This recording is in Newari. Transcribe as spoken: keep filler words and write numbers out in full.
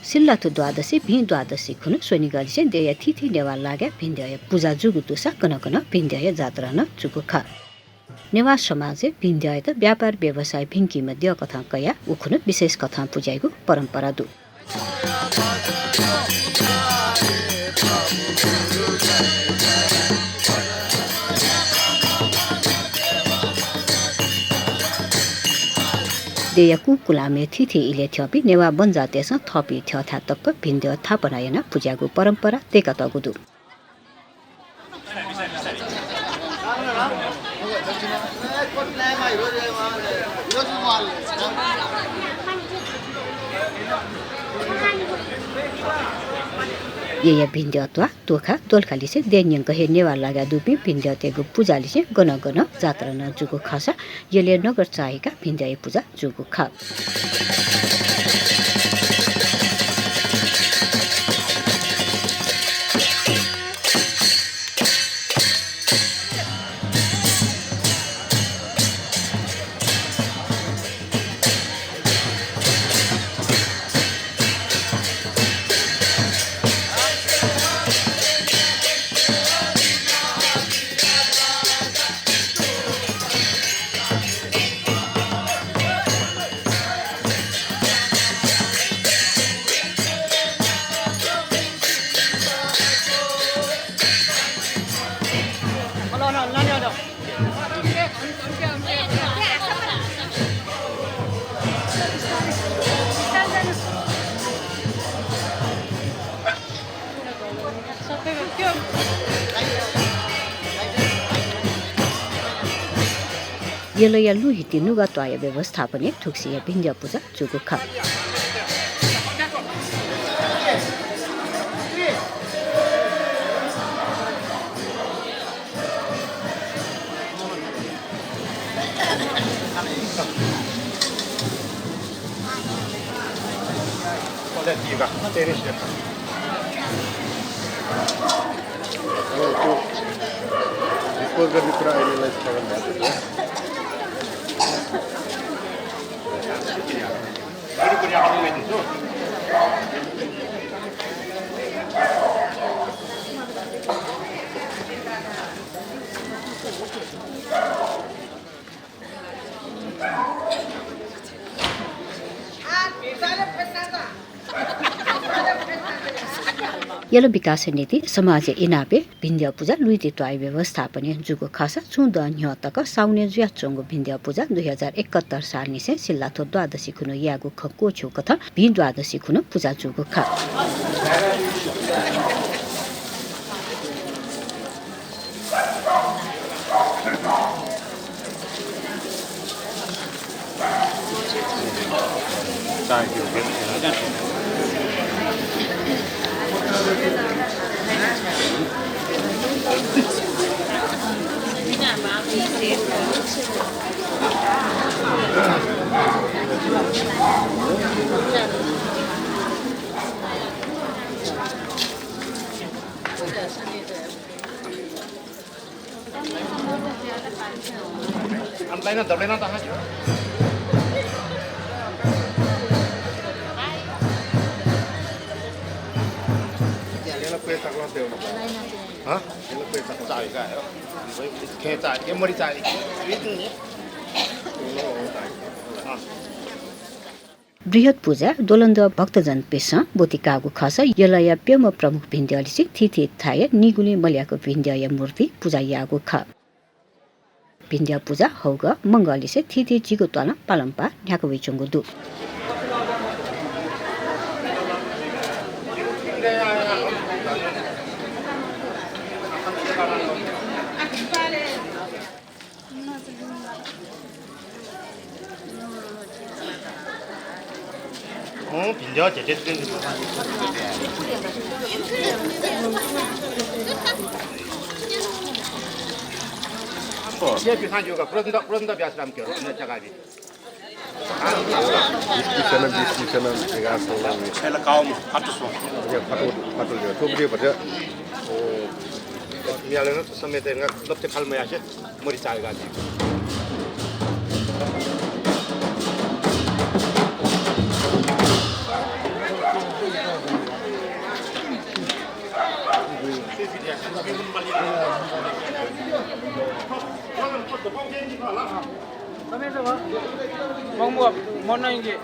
सिल्लाथ्व द्वादशी भिं द्वादशी खुन्हु स्वनिगःलिसें देय्‌या थीथी नेवाः लागाय् भिंद्यःया पुजा जूगु दुसा गन गन भिंद्यःया जात्रा नं जूगु खः। नेवाः समाजय् भिंद्यःयात व्यापार व्यवसाय भिंकीम्ह द्यः कथं कयाः उखुन्हु विशेष कथं पुज्याइगु परम्परा दु। देय्‌या कुकुलामय् थीथी इलय् थ्यंपिं नेवाः बज्जातय्‌सं थःपिं थ्यंथाय् तक भिंद्यः थापना यानाः पुज्यायेगु परम्परा दय्‌कातःगु दु। येँया भिंद्यः त्वाः, तोखा, दोलखालिसे देय् न्यंक हे नेवाः लागाय् दुपिं भिंद्यःतय्‌गु पुजालिसें गन गन जात्रा नं जूगु खःसा यलय् नगर चाःहिकाः भिंद्यःया पुजा जूगु खः। यलया लुहिति नुगः त्वाःया व्यवस्थापनय् थुगुसिया भिंद्यः पुजा जूगु खः। Dispose गर्ने कुरा अहिले यसलाई स्थगन भएको छ। यल विकास निंतिं समाजया इनापय् भिंद्यः पुजा लुहिति त्वाःया व्यवस्थापनय् जूगु खःसा छुं दँ न्ह्यः तक साउने जुयाच्वंगु भिंद्यः पुजा दुई हजार एकहत्तर सालनिसें सिल्लाथ्व द्वादशी खुन्हु यायेगु खँ क्वःछ्यू कथं भिं द्वादशी खुन्हु पुजा जूगु खः। बृहत् पुजाय् द्वलंद्वः भक्तजनपिन्सं ब्वति काःगु खःसा यलया प्यम्ह प्रमुख भिंद्यःलिसे थीथी थाय् निगुलिं मल्याक भिंद्यःया मूर्ति पुजा याःगु खः। भिंद्यः पुजा हौगः मंगःलिसे थीथी झिगू त्वालं पालंपाः न्ह्याका वइच्वंगु दु। अँ, भिंद्यः झेटे जुइ। अँ, ये पिथां ज्यूगः, प्रचण्ड, प्रचण्ड व्यासराम केरो, अन्य जगह भी। बिस पिसनं, बिस पिसनं, एघार सोह्र, बिस। एला काउम, फाटो सो। ओके, फाटो, फाटो ज्यू। थुबलय् भचा, ओ, मियाले न समेत एंगा लप्ते खाल मयासे। मरि चाल गाली। मंगू, मनाएंगे।